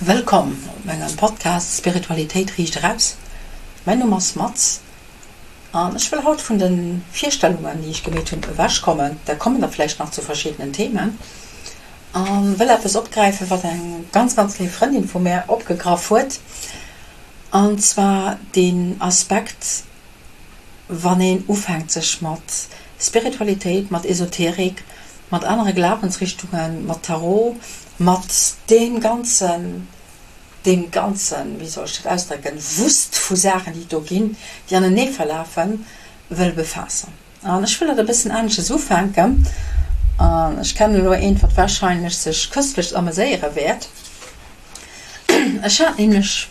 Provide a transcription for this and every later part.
Wëllkomm op mengem Podcast Spiritualitéit riicht eraus. Mäin Numm ass Maz an ech wëll haut vun de Virstellungen, déi ech gemeet hunn, ewech kommen. Der kommen der vläicht nach zu verschiddenen Themen an wëll eppes opgräifen, wat eng ganz, ganz léif Frëndin vu mär opgegraff huet, an zwar deen Aspekt, wann een ufänkt sech mat Spiritualitéit, mat Esoterik, mat anere Glawensrichtungen, mat Tarot, mat deem ganzen, deem ganzen, wéi soll ech dat ausdrécken, Wust vu Saachen, déi et do ginn, déi anenee verlafen, wëll befaassen. An ech wëll dat e bëssen anesches ufänken. An ech kennen elo eent, wat wahrscheinlech sech köstlechst ameséiere wäert. Ech hat nämlech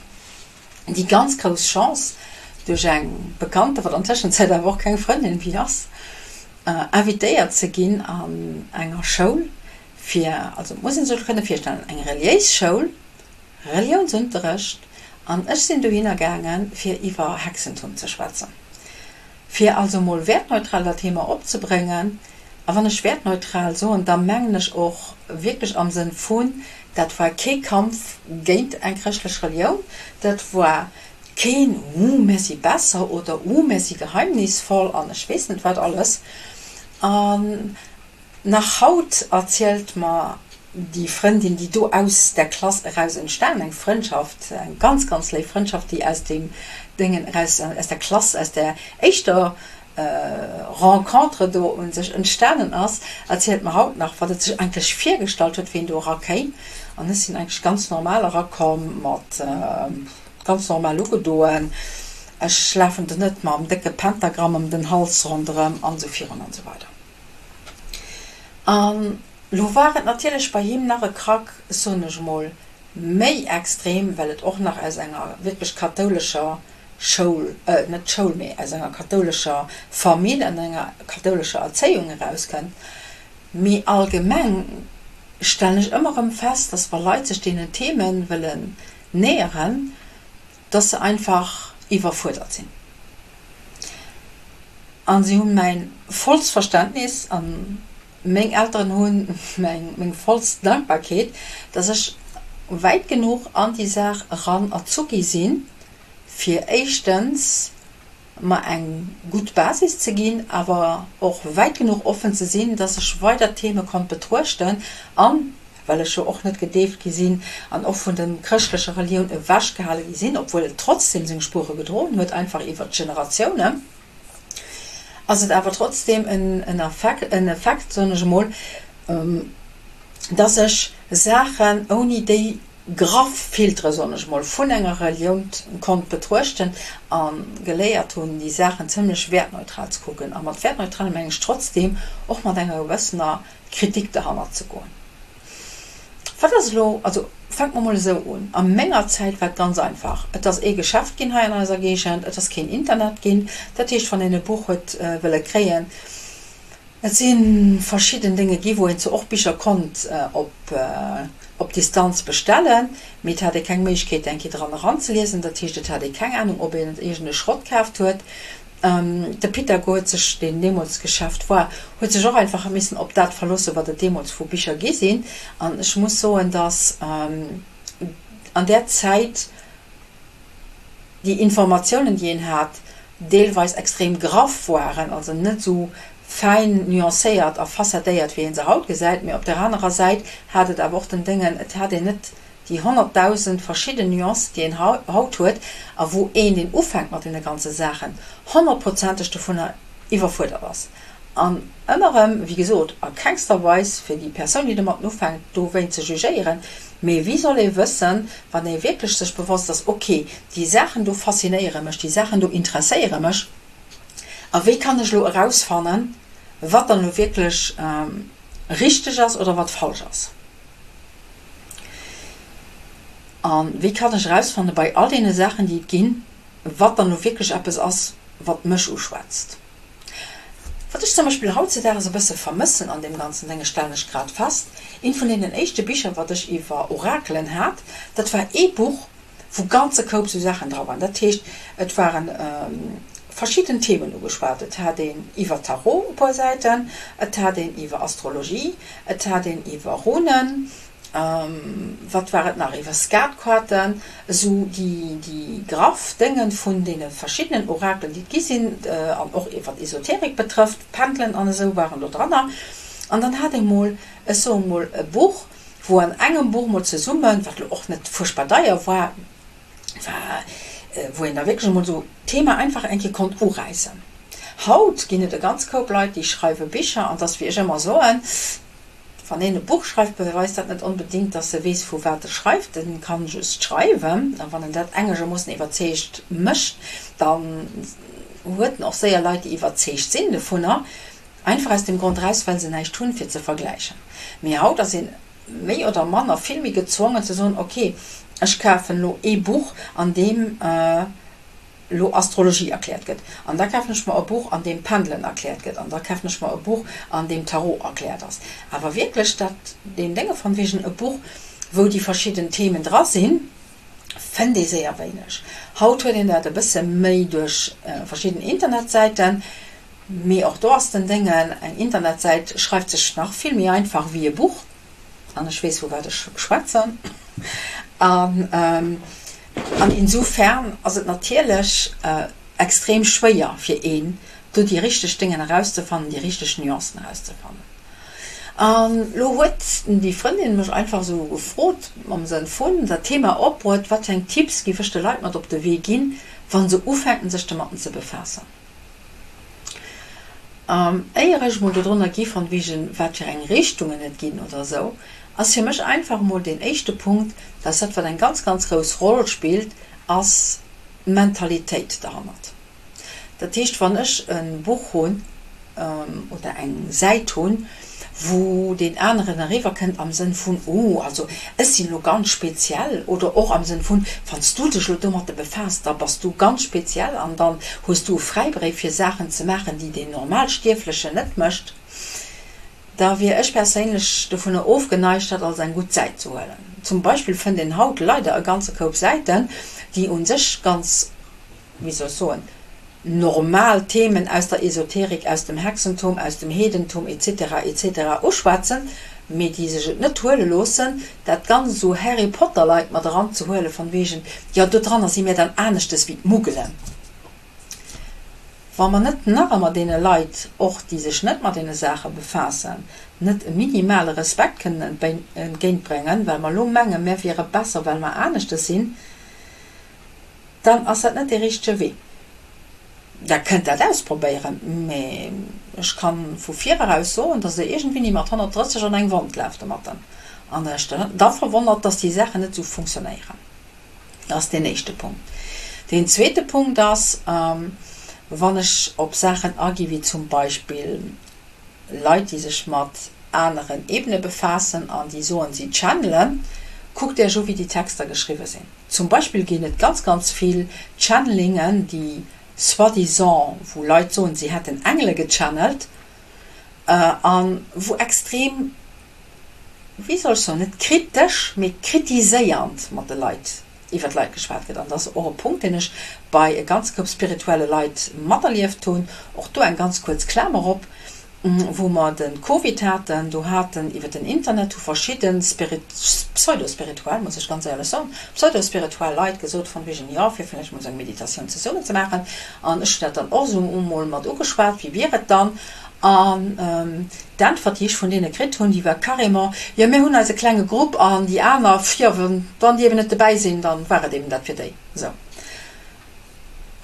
déi ganz grouss Chance, duerch eng Bekannte, wat an Tëschenzäit awer och keng Frëndin méi ass, invitéiert ze ginn an enger Schoul fir, also et muss ee sech kënne virstellen, eng reliéis Schoul, Reliounsunterrecht, an ech sinn dohinner gaange fir iwwer Hexentum ze schwätzen, fir also mol wäertneutral dat Thema opzebréngen. A wann ech wäertneutral soen, da mengen ech och wierklech am Sënn vun, dat war kee Kampf géint eng chrëschtlech Relioun, dat war keen Ooh, mär si besser oder Ooh, mär si geheimnisvoll an ech weess net wat alles. An nach haut erzielt mer déi Frëndin, déi do aus där Klass eraus entstan, eng Frëndschaft, eng ganz, ganz léif Frëndschaft, déi aus deem Déngen eraus, aus der Klass, aus där éischter Rencontre do un sech entstanen ass, erzielt mer haut nach, wat et sech eigentlech virgestallt huet, wéi en do erakéim. An ech sinn eigentlech ganz normal erakomm, mat ganz normal ugedoen. Ech lafen do net mam décke Pentagramm ëm den Hals ronderëm an esou virun an esou weider. An lo war et natierlech bei him nach e Krack, soen ech emol, méi extrem, well et och nach aus enger wierklech kathoulescher Schoul, net Schoul, mee aus enger kathoulescher Famill an enger kathoulescher Erzéiung erauskënnt. Mee allgemeng stellen ech ëmmer erëm fest, dass wa Leit sech deenen Theme wëllen näheren, dass se einfach iwwerfuerdert sinn. A si hu mäin vollst Verständnis a meng Elteren hu meng vollst Dankbarkeet, dass ech wäit genuch an déi Saach eran erzu gi sinn, fir éischtens mer eng gutt Basis ze ginn, awer och wäit genuch offen ze sinn, dass ech weider Theme konnt betruechten an, well ech jo och net gedeeft gi sinn an och vun der chrëschtlecher Relioun ewechgehale gi sinn, obwuel et trotzdem seng Spuere gedroen huet, einfach iwwert d'Generatiounen, ass et awer trotzdem en Effekt, soen ech emol, dass ech Saachen ouni déi graff Filtere, soen ech mol, vun enger Relioun konnt betruechten a geléiert hunn, déi Saachen zimlech wäertneutral ze kucken. A mat wäertneutral mengen ech trotzdeem och mat enger gewëssener Kritik derhannert ze goen. Wat ass elo, also fänke mer mol esou un, a menger Zäit war et ganz einfach, et ass ee Geschäft ginn hei an eiser Géigend, et ass keen Internet ginn, dat heescht wann een e Buch huet wëlle kréien, Et si verschidden Dénge gi wou een zwar och Bicher konnt op Distanz bestellen, mee et hat ee keng Méiglechkeet eng Kéier dran eranzeliesen. Dat heescht et hat ee keng Anung ob een iergend e Schrott kaaft huet. De Pythago huet sech, deen deemools Geschäft war, huet sech och einfach missen op dat verloossen, wat et deemools vu Bicher gi sinn. An ech muss soen, datt an där Zäit, déi Informatiounen, déi een hat, deelweis extrem graff waren, also net esou fäin nuancéiert a facettéiert, wéi ee se haut gesäit. Mee op der anerer Säit hat et awer och den Déngen, et hat een net déi 100.000 verschidden Nuancen, déi een haut huet a wou een, deen ufänkt mat deene ganze Saachen, honnertprozenteg dovunner iwwerfuerdert ass. An ëmmer erëm, wéi gesot, a kengster Weis fir déi Persoun, déi domatten ufänkt, dowéint ze jugéieren, mee wéi soll ee wëssen, wann ee wierklech sech bewosst ass, ok, déi Saachen do faszinéiere mech, déi Saachen do interesséiere mech, a wéi kann ech elo erausfannen, wat dann elo wierklech richteg ass oder wat falsch ass? A wéi kann ech erausfanne bei all deene Saachen, déi et ginn, wat dann elo wierklech eppes ass, wat mech uschwätzt? Wat ech zum Beispill hautzedaags e bësse vermëssen an deem ganzen Dénge, stellen ech grad fest, eent vun deenen éischte Bicher, wat ech iwwer Orakelen hat, dat war ee Buch, wou ganze Koup sou Saachen dra waren. Dat heescht, et ware verschidden Themen ugeschwat. Et hat een iwwer Tarot e puer Säiten, et hat een iwwer Astrologie, et hat een iwwer Runen. Wat war et nach, iwwer Skatkaarten, esou déi, déi graff Dénge vun deene verschiddenen Orakelen, déi et gi sinn, an och wat Esoterik betrëfft, Pendelen an esou waren do dranner. An dann hat ee mol, ech soe mol, e Buch, wou an engem Buch mol zesummen, wat elo och net fuerchtbar deier war, war, wou een da wierklech emol esou d'Thema einfach eng Kéier konnt uräissen. Haut ginn et e ganz Koup Leit, déi schreiwe Bicher, an 't ass, wéi ech ëmmer soen, Wann een e Buch schreift, beweist dat net onbedéngt, dass e weess, vu wat e schreift. En kann just schreiwen, a wann en dat engegermoossen iwwerzeegt mécht, dann huet en och séier Leit, déi iwwerzeegt sinn dovunner, einfach aus dem Grond eraus, well se näischt hunn, fir ze vergläichen. Mee haut ass een méi oder manner vill méi gezwongen ze soen, ok, ech kafen elo ee Buch, an deem elo Astrologie erkläert gëtt, an da kafen ech mer e Buch, an deem Pendelen erkläert gëtt, an da kafen ech mer e Buch, an deem Tarot erkläert ass. Awer wierklech dat, deen Dénge von wegen e Buch, wou déi verschidden Themen dra sinn, fënnt ee séier wéineg. Haut huet een dat e bësse méi duerch verschidden Internetsäiten, mee och do ass den Déngen, eng Internetsäit schreift sech nach vill méi einfach wéi e Buch. An ech weess, vu wat ech schwätzen. An an insofern ass et natierlech extrem schwéier fir een, do déi richteg Déngen erauszefannen, déi richteg Nuancen erauszefannen. An elo huet déi Frëndin mech einfach esou gefrot, am Sënn vun, dat Thema opbruet, wat fir eng Tipps géif ech de Leit mat op de Wee ginn, wa se ufänken, sech domatten ze befaassen. Éier ech mol dodrunner gi von wegen wat fir eng Richtungen et ginn oder esou, ass fir mech einfach mol deen éischte Punkt, dass dat wat eng ganz ganz grouss Roll spillt, ass d'Mentalitéit derhannert. Dat heescht wann ech e Buch hunn oder eng Säit hunn, wou deen aneren eriwwer kënnt am Sënn vun, oh also ech sinn elo ganz speziell, oder och am Sënn vun, wann s du dech elo domatte befaass, da bass du ganz speziell an dann hues du e Fräibréif fir Saachen ze maachen, déi deen Normalstierflechen net mécht, da wier ech perséinlech dovunner ofgeneigt, dat als eng gutt Säit ze huelen. Zum Beispill fënnt een haut leider e ganze Koup Säiten, déi u sech ganz wéi soll ech soen, normal Themen aus der Esoterik, aus dem Hexentum, aus dem Heedentum etc. Etc. Uschwätzen, mee déi sech et net huele loossen, dat Ganzt esou Harry Potter-like mat eranzehuelen, von wegen, jo dodranner si mir dann aneschtes wéi d'Muggelen. Wa mer net nach ëmmer deene Leit, och déi sech net mat deene Saache befaassen, net e minimale Respekt kënnen entgéintbréngen, well mer elo menge mär wiere besser, well mer aneschtes sinn, dann ass dat net dee richtege Wee. Der kënnt dat ausprobéieren, mä ech ka vu vireraus soen, dass Der iergendwéini mat 130 an eng Wand laaft domatten an Iech da verwonnert, dass déi Saachen net esou funktionéieren. Dat ass deen éischte Punkt. Deen zweete Punkt ass, wann ech op Saachen agi wéi zum Beispill Leit, déi sech mat aneren Ebene befaassen an déi soen, si channelen, kuckt Iech u wéi déi Texter geschriwwe sinn. Zum Beispill ginn et ganz, ganz vill Channelingen, déi soi-disant, wou Leit soen, si hätten Engele gechannelt, a wou extrem, wéi soll ech soen, net kritesch, mee kritiséiernd mat de Leit, iwwer d'Leit geschwat gëtt. An dat ass och e Punkt, deen ech bei e ganze Koup spirituelle Leit materlieft hunn. Och do eng ganz kuerz Klamer op. Wou mer de Covid haten, do haten iwwer den Internet hu verschidde pseudo-spirituell, muss ech ganz éierlech soen, pseudo-spirituell Leit gesot von wegen, jo, fir vläicht mol esou eng Meditatioun zesummen ze maachen. An ech hunn dat dann och esou emol mat ugeschwat, wéi wier et dann? An d'Äntwert, déi ech vun deene kritt hunn, déi war carrément, jo, mir hunn eise klenge Grupp an déi aner, jo, wann déi eben net dobäi sinn, dann war et eben dat fir déi. Esou.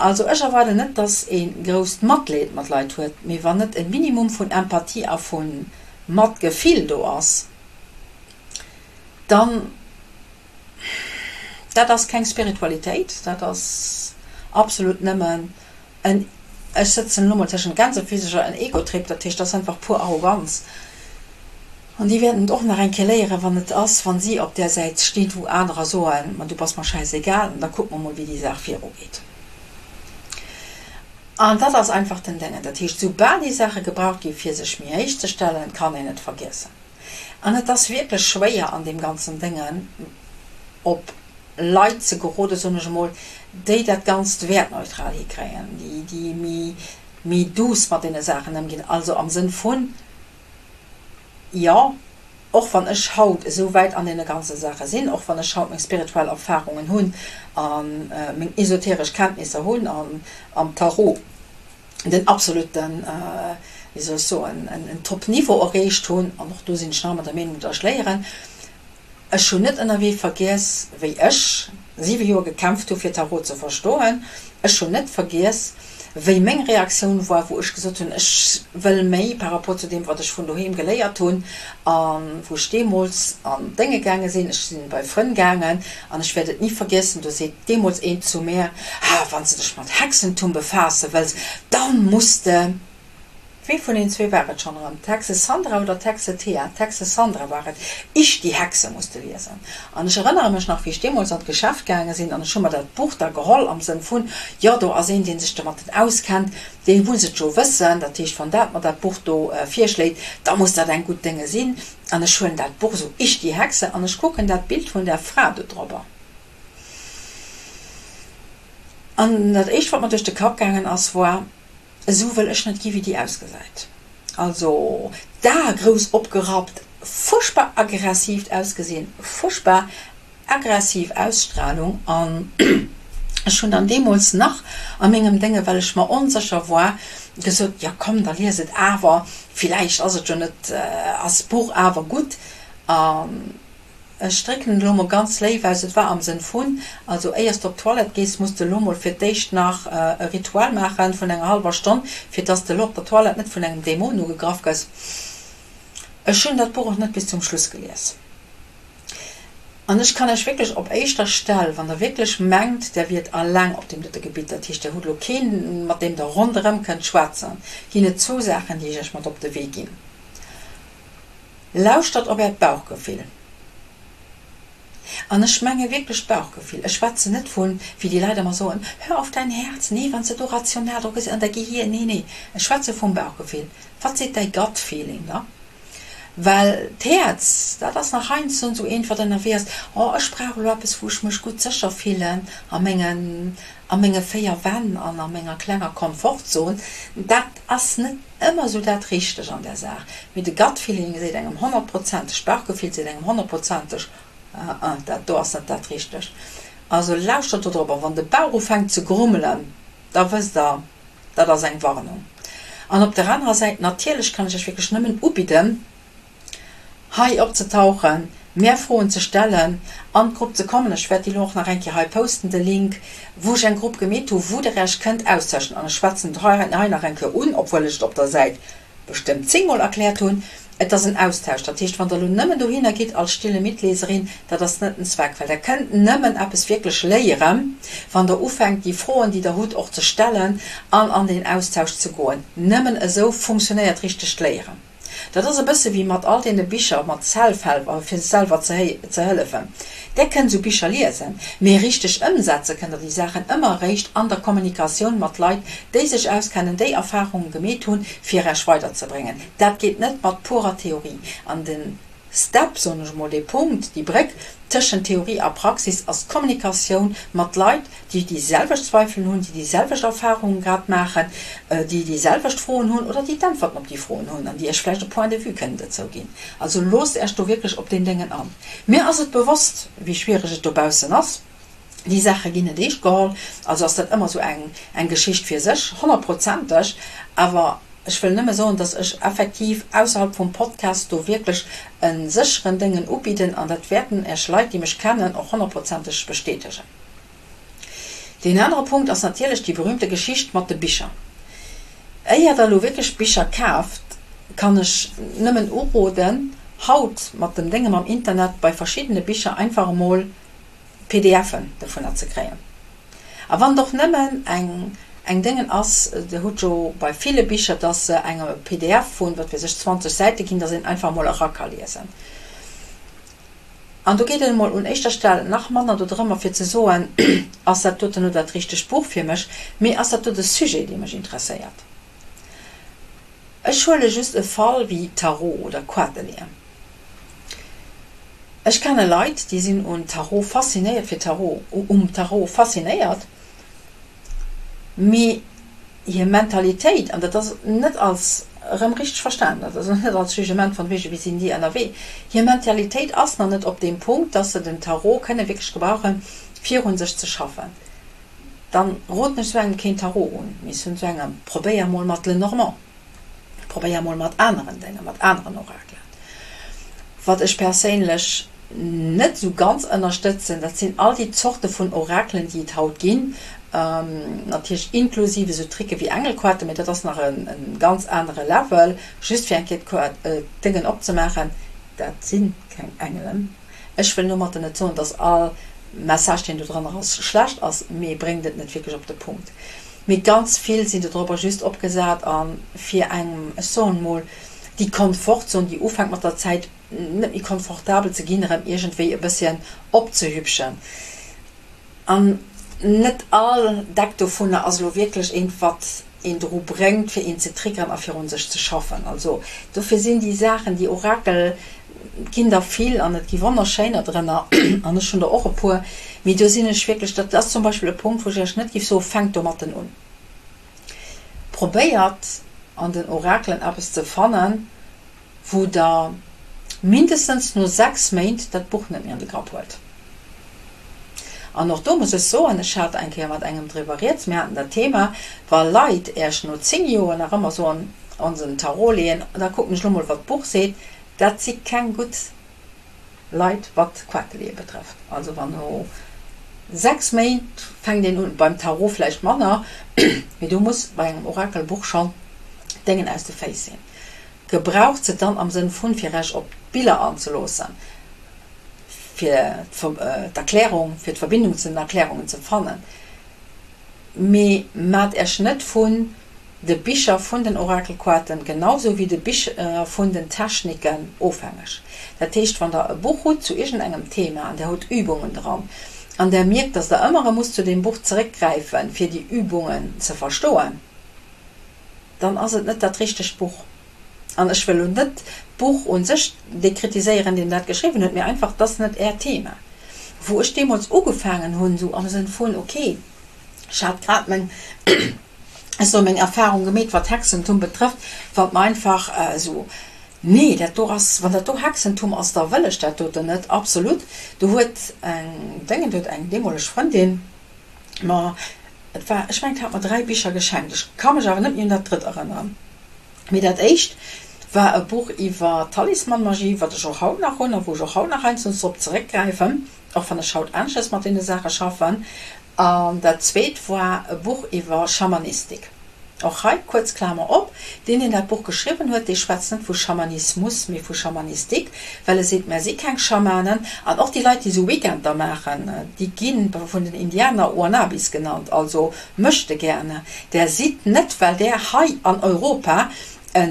Also ech erwaarden net, dass ee grousst Matleed mat Leit huet, mee wann net e Minimum vun Empathie a vu Matgefill do ass, dann, dat ass keng Spiritualitéit, dat ass absolut nëmmen en, ech sëtzen elo mol tëschent Gänsefüsercher, en Egotrip, dat heescht, dat ass einfach pur Arroganz. An déi wäerten et och nach eng Kéier léieren, wann et ass, wa si op där Säit stinn, wou anerer soen, Ma du bass mer schäisegal, an da kucke mer mol, wéi déi Saach virugeet. An dat ass einfach den Déngen. Dat heescht, soubal déi Saache gebraucht gi fir sech méi héich ze stellen, kann een et vergiessen. An et ass wierklech schwéier an deem ganzen Déngen op Leit ze geroden, soen ech emol, déi dat Ganzt wäertneutral hikréien, déi, déi méi, méi douce mat deene Saachen ëmginn, also am Sënn vun, Jo. Och wann ech haut esou wäit an deene ganze Saache sinn, och wann ech haut meng spirituell Erfarungen hunn a meng esoteresch Kenntnisser hunn an am Tarot den absoluten, wéi soll ech soen, en Top-Niveau erreecht hunn, an och do sinn ech nach ëmmer der Meenung, datt ech léieren, Ech hunn net ënnerwee vergiess, wéi ech siwe Joer gekämpft hu fir Tarot ze verstoen. Ech hunn net vergiess, wéi meng Reaktioun war, wou ech gesot hunn, ech wëll méi par rapport zu deem, wat ech vun doheem geléiert hunn a wou ech deemools an d'Dénge gaange sinn. Ech sinn bei Frënn gaangen an ech wäert et ni vergiessen, do seet deemools een zu mär, Ha, wann s de dech mat Hexentum befaasse wëlls, dann muss de. Wee vun den zwee war et schonn erëm? D'Hexe Sandra oder d'Hexe Thea? D'Hexe Sandra war et. Ich, die Hexe muss de liesen. An ech erënnere mech nach, wéi ech deemools an d'Geschäft gaange sinn an ech hu mer dat Buch da geholl am Sënn vun, jo, do ass een, dee sech domatten auskennt, dee muss et jo wëssen. Dat heescht, wann dat mer dat Buch do virschléit, da muss dat eng gutt Dénge sinn. An ech huelen dat Buch esou, Ich, die Hexe, an ech kucken dat Bild vun där Fra do drobber. An dat éischt, wat mer duerch de Kapp gaangen ass, war, Esou wëll ech net gi wéi déi ausgesäit. Also d'Ae grouss opgerappt, fuerchtbar aggressivt Ausgesinn, fuerchtbar aggressiv Ausstrahlung an ech hunn dann deemools nach a mengem Dénge, well ech mer onsécher war, gesot, jo komm da lies et awer, villäicht ass et jo net, ass d'Buch awer gutt. An Ech drécken et elo mol ganz léif aus, et war am Sënn vun, also éiers de op d'Toilette gees, muss de elo mol fir d'éischt nach e Ritual maache vun enger hallwer Stonn, fir dass de elo op der Toilette net vun engem Dämon ugegraff gëss. Ech hunn dat Buch och net bis zum Schluss gelies. An ech kann Iech wierklech op éischter Stell, wann Der wierklech mengt, Der wiert alleng op deem dote Gebitt, dat heescht, Der hutt elo keen, mat deem Der ronderëm kënnt schwätzen, ginn et zwou Saachen, déi ech Iech mat op de Wee ginn. Lauschtert op äert Bauchgefill. An ech menge wierklech d'Bauchgefill. Ech schwätzen net vun, wéi déi Leit ëmmer soen, Hör auf dein Herz, nee, wann s de do rational dru gëss an däi Gehier, nee, nee, ech schwätze vum Bauchgefill. Wat seet däi Gut Feeling da? Well d'Häerz, dat ass nach heiansdo esou eent, wat ënnerwee ass, Oh, ech brauch elo eppes, wou ech mech gutt sécher fillen a mengen, a menge véier Wänn an a menger klenger Komfortzon. Dat ass net Ëmmer esou dat Richteg an der Saach, mee de Gut Feeling seet engem honnertprozenteg, d'Bauchgefill seet engem honnertprozenteg, ah ah, dat do ass net dat Richtegt. Also lauschtert do drop, a wann de Bauch ufänkt ze grummelen, da wësst der, dat ass eng Warnung. An op der anerer Säit, natierlech kann ech iech wierklech nëmmen ubidden, hei opzetauchen, mär Froen ze stellen, an d'Grupp ze kommen. Ech wäert déi elo och nach eng Kéier hei posten, de Link, wou ech eng Grupp gemeet hu wou der Iech kënnt austauschen. An ech schwätzen et hei nach eng Kéier un, obwuel ech et op der Säit bestëmmt zéngmol erkläert hunn, Et ass en Austausch. Dat heescht, wann der elo nëmmen dohinner gitt als stille Mitleserin, dat ass net den Zweck, well der kënnt nëmmen eppes wierklech léieren, wann der ufänkt, déi Froen, déi der hutt, och ze stellen an an deen Austausch ze goen. Nëmmen esou funktionéiert richtegt Léieren. Dat ass e bësse wéi mat all deene Bicher mat Self-Help, a fir sech selwer ze hëllefen. Där kënnt esou Bicher liesen, mee richteg ëmsetze kënnt der déi Saachen ëmmer eréischt an der Kommunikatioun mat Leit, déi sech auskennen, déi Erfarunge gemeet hunn, fir Iech weiderzebréngen. Dat geet net mat purer Theorie. An de Step, soen ech emol, dee Punkt, déi Bréck tëschent Theorie a Praxis ass d'Kommunikatioun mat Leit, déi déi selwecht Zweifelen hunn, déi déi selwecht Erfarunge grad maachen, déi déi selwecht Froen hunn oder déi d'Äntwerten op déi Froen hunn an déi Iech vläicht e Point de vue kënnen dozou ginn. Also loosst Iech do wierklech op deen Déngen an. Mir ass et bewosst, wéi schwiereg et dobaussen ass. Déi Saache ginn net eescht geholl, also ass dat ëmmer esou eng eng Geschicht fir sech, honnertprozenteg. Awer ech wëll nëmme soen, dass ech effektiv ausserhalb vum Podcast do wierklech e sécheren Déngen ubidden an dat wäerten Iech Leit, déi mech kennen, och honnertprozenteg bestätegen. Deen anere Punkt ass natierlech déi berühmte Geschicht mat de Bicher. Éier der elo wierklech Bicher kaaft, kann ech nëmmen uroden, haut mat dem Dénge mam Internet bei verschiddene Bicher einfach emol PDFen dovunner ze kréien. A wann et och nëmmen eng eng Déngen ass, der hutt jo bei ville Bicher, dass se engem e pdf vun, wat weess ech, 20 Säite ginn, dass een einfach emol era ka liesen. An do geet et emol un éischter Stell nach manner dodrëmmer fir ze soen, ass dat doten elo dat richtegt Buch fir mech, mee ass dat do de Sujet, dee mech interesséiert. Ech huele just e Fall wéi Tarot oder Quatelier. Ech kenne Leit, déi sinn un Tarot faszinéiert, fir Tarot, um Tarot faszinéiert, mee hir Mentalitéit, an dat ass net als. erëm richteg verstanen, dat ass elo net als Jugement von wege, wéi sinn déi ënnerwee, hir Mentalitéit ass nach net op deem Punkt, dass se den Tarot kënne wierklech gebrauchen, fir un sech ze schaffen. Dann roden ech sou engem keen Tarot un, mee ech soen sou engem, probéier mol mat Lenormand. Probéier mol mat aneren Déngen, mat aneren Orakelen. Wat ech perséinlech net esou ganz ënnerstëtzen, dat sinn all déi Zorte vun Orakelen, déi et haut ginn, natierlech inklusiv esou Tricke wéi Engelquarten, mee dat ass nach e ganz anere Level. Just fir eng Kéier d'Déngen opzemaachen, dat si keng Engelen. Ech wëll domatter net soen, dass all Message, deen do dranner ass, schlecht ass, mee bréngt et net wierklech op de Punkt. Mee ganz vill sinn dodropper just opgesat a fir engem, ech soen emol, déi Komfortzon, déi ufänkt mat der Zäit net méi komfortabel ze ginn, erëm iergendwéi e bësschen opzehübschen. An net all Deck dovunner ass elo wierklech eent, wat een dru bréngt, fir een ze triggeren a fir un sech ze schaffen. Also dofir sinn déi Saachen, déi Orakel, et ginn der vill an et gi wonnerschéiner drënner an ech hunn der och e puer, mee do sinn ech wierklech, dat ass zum Beispill e Punkt, wou ech Iech net géif soen, fänkt domatten un. Probéiert an den Orakelen eppes ze fannen, wou Der mindestens no 6 Méint dat Buch net méi an de Grapp huelt. An och do muss ech soen, ech hat eng Kéier mat engem driwwer rieds, mir haten dat Thema, wa Leit Äech no 10 Joer nach ëmmer soen, onsen Tarot leeën, da kucken ech lo mol wat d'Buch seet, dat si keng gutt Leit wat d'Quarteleeë betrëfft. Also wann no 6 Méint fänkt een un, beim Tarot vläicht manner, mee do muss bei engem Orakelbuch schonn d'Déngen aus de Féiss sinn. Gebraucht se dann am Sënn vun, fir Iech op d'Biller anzeloossen, fir d'Erklärung, fir d'Verbindung zu den Erklärungen ze fannen, mee maacht Iech net vun de Bicher vun den Orakelkoarten genau sou wéi de Bicher vun den Techniken ofhängeg. Dat heescht, wann Der e Buch hutt zu iergendengem Thema an Der hutt Übungen dran an Der mierkt, dass Der ëmmer erëm musst zu deem Buch zeréckgräifen, fir déi Übungen ze verstoen, dann ass et net dat richtegt Buch. An ech wëll elo net d'Buch u sech dekritiséieren, deen dat geschriwwen huet, mee einfach, et ass net Äert Thema. Wou ech deemools ugefaangen hunn, esou am Sënn vun, okay, ech hat grad meng, ech soe meng Erfahrung gemeet, wat Hexentum betrëfft, wat mer einfach esou, nee, dat do ass, wann dat do Hexentum ass, da wëll ech dat doten net, absolut. Do huet eng Déngen, do huet eng deemoleg Frëndin mer, et war, ech mengen, hat mer 3 Bicher geschenkt, ech ka mech awer net méi un dat drëtt erënneren. Mee dat éischt war e Buch iwwer Talismanmagie, wat ech och haut nach hunn a wou ech och haut nach heiansdo drop zeréckgräifen, och wann ech haut aneschters mat deene Saache schaffen. An dat zweet war e Buch iwwer Schamanistik. Och hei, kuerz Klamer op, deen, deen dat Buch geschriwwen huet, dee schwätzt net vu Schamanismus, mee vu Schamanistik, well e seet, Mär si keng Schamanen. An och déi Leit, déi esou Weekender maachen, déi gi vun den Indianer Wanabis genannt, also Möchtegerne. Där sidd net, well där hei an Europa e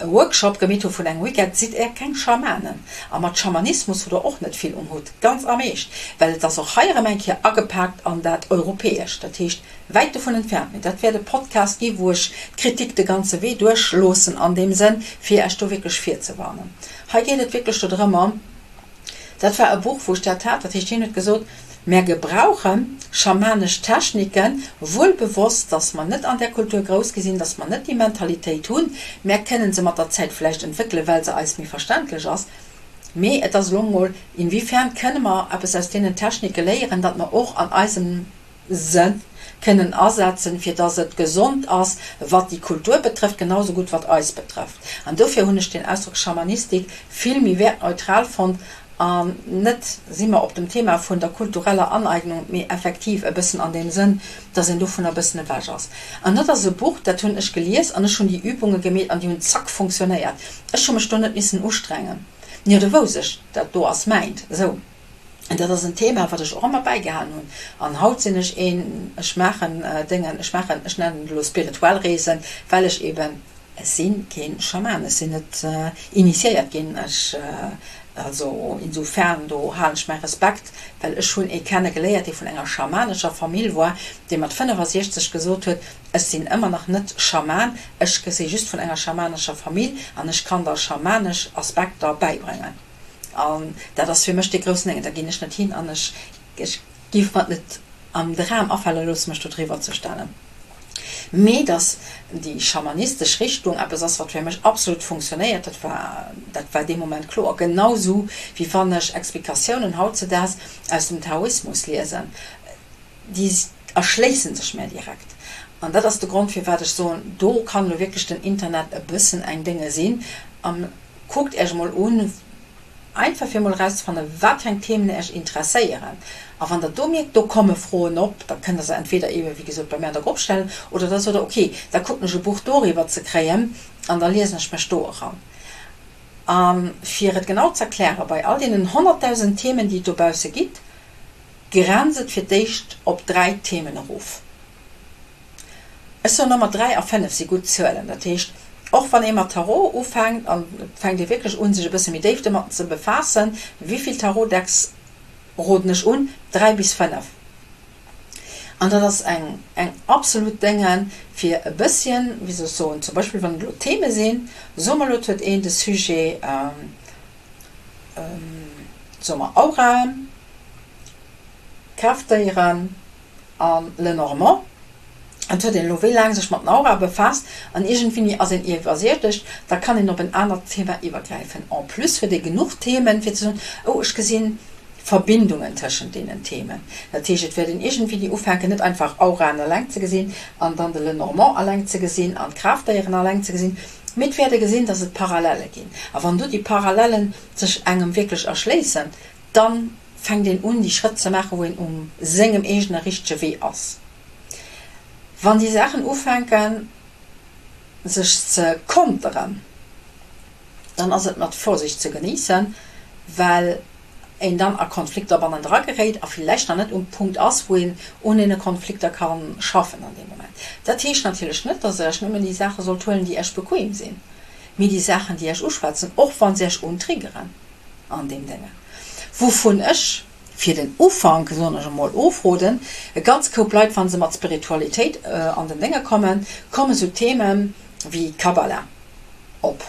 Workshop gemeet hu vun engem Weekend, sidd är keng Schamanen. A mat Schamanismus hutt der och net vill um Hutt, ganz am Eescht, well et ass och hei erëm eng Kéier agepaakt an dat Europäescht, dat heescht wäit dovun entfernt. Mee dat wäert e Podcast gi wou ech d'Kritik de ganze Wee duerchloossen an deem Sënn, fir Iech do wierklech virzewarnen. Hei geet et wierklech dodrëmmer, Dat war e Buch, wou ech dat hat. Dat heescht, hien huet gesot, Mär gebrauche schamanesch Techniken, wuel bewosst, dass mer net an där Kultur grouss gi sinn, dass mer net déi Mentalitéit hunn. Mär kënnen se mat der Zäit vläicht entwéckelen, well se eis méi verständlech ass. Mee et ass elo emol, inwiefern kënne mer eppes aus deenen Technike léieren, datt mer och an eisem se kënnen asetzen, fir dass et gesond ass, wat déi Kultur betrëfft, genau esou gutt wat eis betrëfft. An dofir hunn ech den Ausdrock Schamanistik vill méi wertneutral fonnt an net, si mer op dem Thema vun der kultureller Aneignung, mee effektiv e bëssen an deem Sënn, dass een dovunner e bëssen ewech ass. An dat ass e Buch, dat hunn ech gelies an ech hunn déi Übunge gemeet an déi hunn zack funktionéiert. Ech hu mech do net missen ustrengen. Jo, do wouss ech, dat do ass mäint. Esou. An dat ass en Thema, wat ech och ëmmer bäigehalen hunn. An haut sinn ech een, ech maachen Déngen, ech maachen, ech nennen et elo spirituell Reesen, well ech eben, ech si kee Schaman, ech sinn net initiéiert ginn, ech, also insofern, do halen ech mäi Respekt, well ech hunn ee kenne geléiert, dee vun enger schamanescher Famill war, dee mat 65 gesot huet, ech sinn ëmmer nach net Schaman, ech si just vun enger schamanescher Famill an ech kann der schamanesch Aspekter bäibréngen. An dat ass fir mech dee groussen Déngen. Da ginn ech net hin an ech, ech géif mer et net am Dram afale loossen, mech do driwwer ze stellen. Mee dass déi schamanistesch Richtung eppes ass, wat fir mech absolut funktionéiert, dat war, dat war dee Moment kloer. Genau sou wéi wann ech Explikatiounen hautzedaags aus dem Taoismus liesen, déi erschléissen sech mär direkt. An dat ass de Grond, firwat ech soen, do kann elo wierklech den Internet e bëssen eng Dénge sinn. A kuckt Iech emol un, Einfach fir emol erauszefannen, wat fir eng Themen Iech interesséieren. A wann der do mierkt, do komme Froen op, da kënnt der se entweder eebe wéi gesot bei mir an der Grupp stellen oder da sot der, ok, da kucken ech e Buch doriwwer ze kréien an da liesen ech mech do eran. A fir et genau ze erklären, bei all deenen 100.000 Themen, déi et dobausse gitt, grenz et fir d'éischt op 3 Themen erof. Ech soen ëmmer, 3 a 5 si gutt Zuelen. Dat heescht, och wann ee mat Tarot ufänkt an et fänkt ee wierklech un, sech e bësse méi déif domatten ze befaassen, wéi vill Tarot-Decks roden ech un? 3 bis 5. An dat ass eng eng absolut Dénge fir e bësschen, wéi soll ech soen, zum Beispill wann et elo Theme sinn, soe mer elo, et huet een de Sujet, soe mer Auraen, Kraaftdéieren, A Lenormand, et huet een elo wéi laang sech mat den Aurae befaasst an iergendwéini ass een iwwersiedegt, da kann een op en anert Thema iwwergräifen. En plus huet ee genuch Themen, fir ze soen, oh ech gesinn Verbindungen tëschent deenen Themen. Dat heescht, et wäert een iergendwéini ufänken, net einfach Auraen eleng ze gesinn an dann de Lenormand eleng ze gesinn an d'Kraaftdéieren eleng ze gesinn, mee et wäert ee gesinn, dass et Parallele ginn. A wann do déi Parallelen sech engem wierklech erschléissen, dann fänkt een un, déi Schrëtt ze maachen, wou een um sengem eegene richtege Wee ass. Wann déi Saachen ufänken, sech ze konteren, dann ass et mat Vorsicht ze genéissen, well een dann a Konflikter bannendra geréit a villäicht nach net um Punkt ass, wou een un deene Konflikter ka schaffen an deem Moment. Dat heescht natierlech net, dass Der Iech nëmmen déi Saache sollt huelen, déi Iech bequem sinn, mee déi Saachen, déi Iech uschwätzen, och wa se Iech untriggeren. an deem Dénge. Wouvun ech fir den Ufank, soen ech emol, ofroden. E ganz Koup Leit, wa se mat Spiritualitéit an den Dénge kommen, komme sou Theme wéi Kabbala op.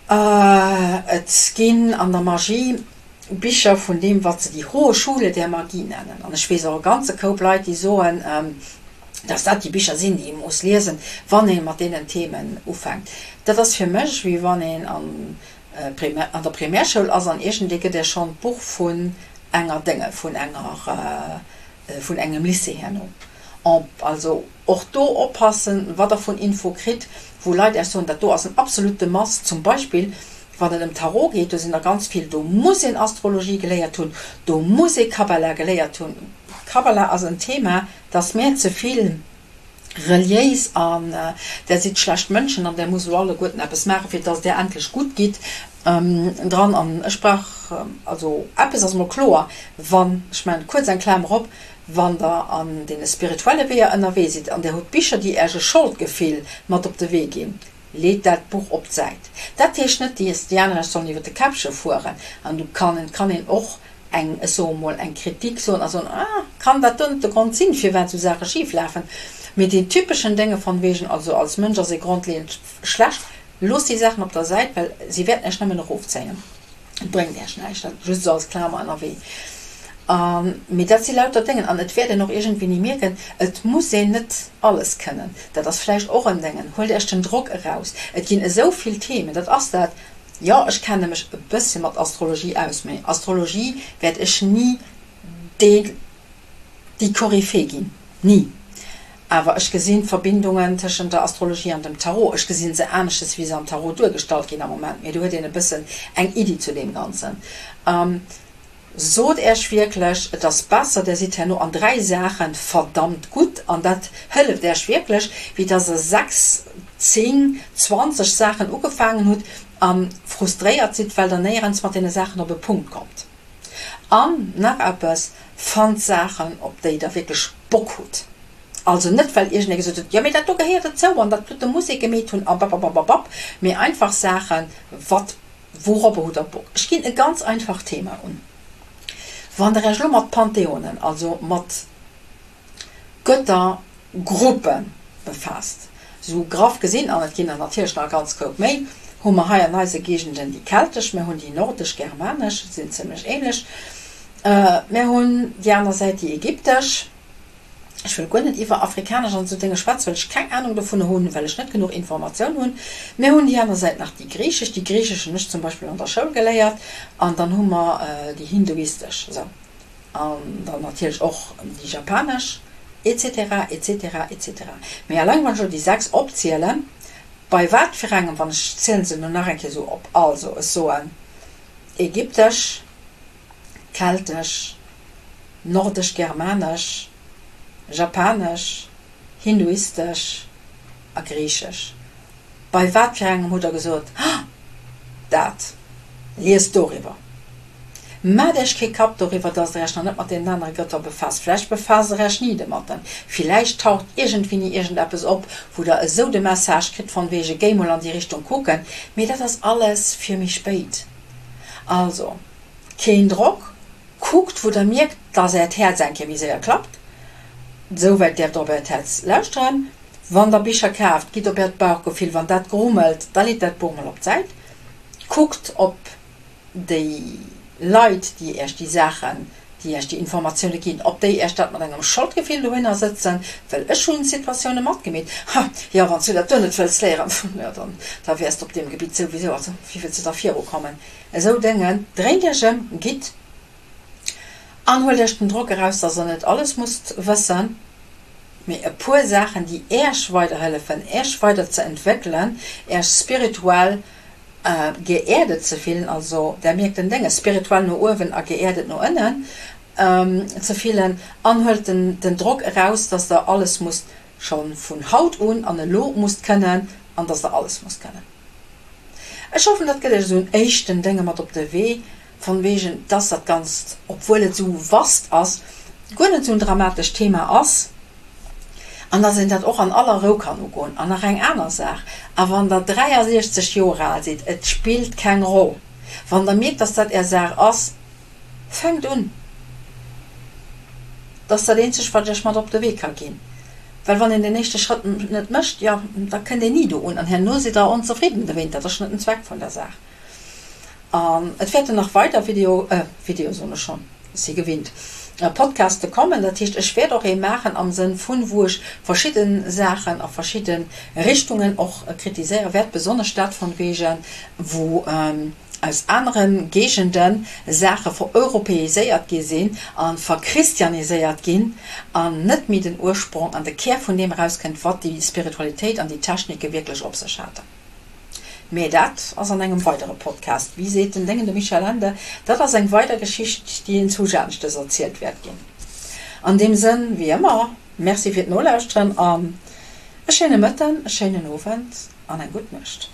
Et ginn an der Magie Bicher vun deem, wat se die hohe Schule der Magie nennen. An ech weess och e ganze Koup Leit, déi soen, dass dat déi Bicher sinn, déi ee muss liesen, wann ee mat deenen Themen ufänkt. Dat ass fir mech, wéi wann een an der Primärschoul ass an iergendee gëtt är schonn d'Buch vun enger Dénge, vun enger, vun engem Lycée herno. Also och do oppassen, wat der vun Info kritt, wou Leit Iech soen, dat do ass en absolute Must. Zum Beispill wann et ëm Tarot geet, do sinn der ganz vill, do muss een Astrologie geléiert hunn, do muss ee Kabbala geléiert hunn. Kabbala ass en Thema, dat ass mär ze vill reliéis an där sidd schlecht Mënschen an där musst elo alleguerten eppes maachen, fir dass där endlech gutt gitt dran. An ech brauch, also eppes ass mol kloer, wann, ech maachen kuerz eng Klamer op, Wann der an deene spirituelle Weeër ënnerwee sidd an der hutt Bicher, déi Äech e Scholdgefill mat op de Wee ginn, leet dat Buch op d'Säit. Dat heescht net, dass déi aner Iech sollen iwwer de Käppche fueren. An do kann kann een och eng, ech soe mol, eng Kritik soen a soen, ah, kann dat do net de Grond sinn, firwat esou Saache schif lafen? Mee deen typeschen Dénge von wegen, also als Mënsch ass ee grondleeënd schlecht, loosst déi Saachen op der Säit, well si wäerten Iech nëmmen erofzéien. Et bréngt Iech näischt, dat just esou als Klamer ënnerwee. A mee dat si lauter Déngen an et wäert een och iergendwéini mierken, et muss een net alles kënnen. Dat ass vläicht och en Déngen. Huelt Iech den Drock eraus. Et ginn esou vill Themen, dat ass dat. Jo, ech kenne mech e bëssche mat Astrologie aus, mee Astrologie wäert ech ni dee déi Koryphée ginn. Ni. Awer ech gesinn d'Verbindungen tëschent der Astrologie an dem Tarot. Ech gesinn se aneschters, wéi se am Tarot duergestallt ginn am Moment, mee do huet een e bëssen eng Iddi zu deem Ganzen. Sot Äech wierklech, et ass besser, der sidd herno an 3 Saache verdammt gutt an dat hëlleft Äech wierklech, wéi dass der 6, 10, 20 Saachen ugefaangen hutt a frustréiert sidd, well der néierens mat deene Saachen op e Punkt kommt. An nach eppes, Fannt Saachen, op déi der wierklech Bock hutt. Also net well iergendee gesot huet, jo mee dat do gehéiert dozou an dat dote muss ee gemeet hunn a bababababab, mee einfach Saachen, wat, wouropper hutt der Bock. Ech ginn e ganz einfacht Thema un. Wann der Iech elo mat Pantheonen, also mat Göttergruppe befaasst, sou graff gesinn, an et ginn der natierlech nach e ganz Koup méi, hu mer hei an eise Géigenden déi keltesch, mir hunn déi nordesch, germanesch, sinn zimlech ähnlech, mir hunn déi aner Säit déi ägyptesch. Ech wëll guer net iwwer afrikanesch an esou Dénge schwätzen, well ech keng Ahnung dovunner hunn, well ech net genuch Informatioun hunn. Mir hunn déi aner Säit nach déi griechesch. Déi griechesch hunn ech zum Beispill an der Schoul geléiert. An dann hu mer déi hinduistesch, esou, an dann natierlech och déi japanesch, et cetera, et cetera, et cetera. Mee alleng wann ech elo déi 6 opzielen, bei wat fir engem, wann ech zielen se elo nach eng Kéier esou op, also ech soen ägyptesch, Keltesch, Nordesch-Germanesch, Japanesch, Hinduistesch a Griichesch. Bei wat fir engem hutt der gesot, Ha! Dat! Liest doriwwer! Maacht Iech kee Kapp doriwwer, dass der Iech nach net mat deenen anere Gëtter befaasst. Vläicht befaasst der Iech ni domatten. Villäicht taucht iergendwéini iergendeppes op, wou der esou de Message kritt von wege, géi mol an déi Richtung kucken. Mee dat ass alles fir méi spéit. Also, keen Drock, kuckt wou der mierkt, dass äert Häerz eng Kéier méi séier klappt, souwäit däerft der op äert Häerz lauschteren. Wann der Bicher kaaft, gitt op äert Bauchgefill, wann dat grummelt, da leet dat Buch mol op d'Säit. Kuckt op déi Leit, déi iech déi Saachen, déi iech déi Informatioune ginn, ob déi iech dat mat engem Scholdgefill dohinner sëtzen, well ech hunn Situatioune matgemeet, ha jo, wann s du dat do net wëlls léieren, jo dann da wäers de op deem Gebitt souwisou, also wéi wëlls de da virukommen? Esou Dëngen, dréint iech ëm, gitt an huelt iech den Drock eraus, dass der net alles musst wëssen, mee e puer Saachen, déi iech weiderhëllefen, iech weider ze entwéckelen, iech spirituell geerdet ze fillen, also där mierkt den Dénge, spirituell no uewen a geerdet no ënnen ze fillen, an huelt den Drock eraus, dass der alles musst scho vun haut un an elo musst kënnen an dass der alles musst kënnen. Ech hoffen, dat gëtt iech esou en éischten Dénge mat op de Wee, von wegen, dass dat Ganzt, obwuel et esou vast ass, guer net esou en dramatescht Thema ass an dass een dat och an aller Rou kann ugoen. An nach eng aner Saach, A wann Der 63 Joer al sidd, et spillt keng Roll, wann Der mierkt, dass dat Är Saach ass, fänkt un! Dat ass dat eenzegt, wat ech Iech mat op de Wee ka ginn. Well wann een den éischte Schrëtt net mécht, jo, da kënnt een ni do un an herno sidd Der onzefridden dowéint. Dat ass net den Zweck vun der Saach. An et wäerten nach weider Video, Video soen ech schonn, ech si gewinnt, Podcaste kommen. Dat heescht, ech wäert och ee maachen am Sënn vun, wou ech verschidde Saachen a verschidde Richtungen och kritiséiere wäert, besonnesch dat von wegen, wou aus anere Géigende Saache vereuropäiséiert gi sinn a verchristianiséiert ginn an net méi den Ursprong an de Kär vun deem erauskënnt, wat déi Spiritualitéit an déi Technike wierklech op sech haten. Mä dat ass an engem weidere Podcast. Wéi seet den Déngen, de Michel Ende, dat ass eng weider Geschicht, déi enzwousch aneschtes erzielt wäert ginn. An deem Sënn, wéi ëmmer, Merci fir d'Nolauschteren an e schéine Mëtten, e schéinen Owend an eng gutt Nuecht.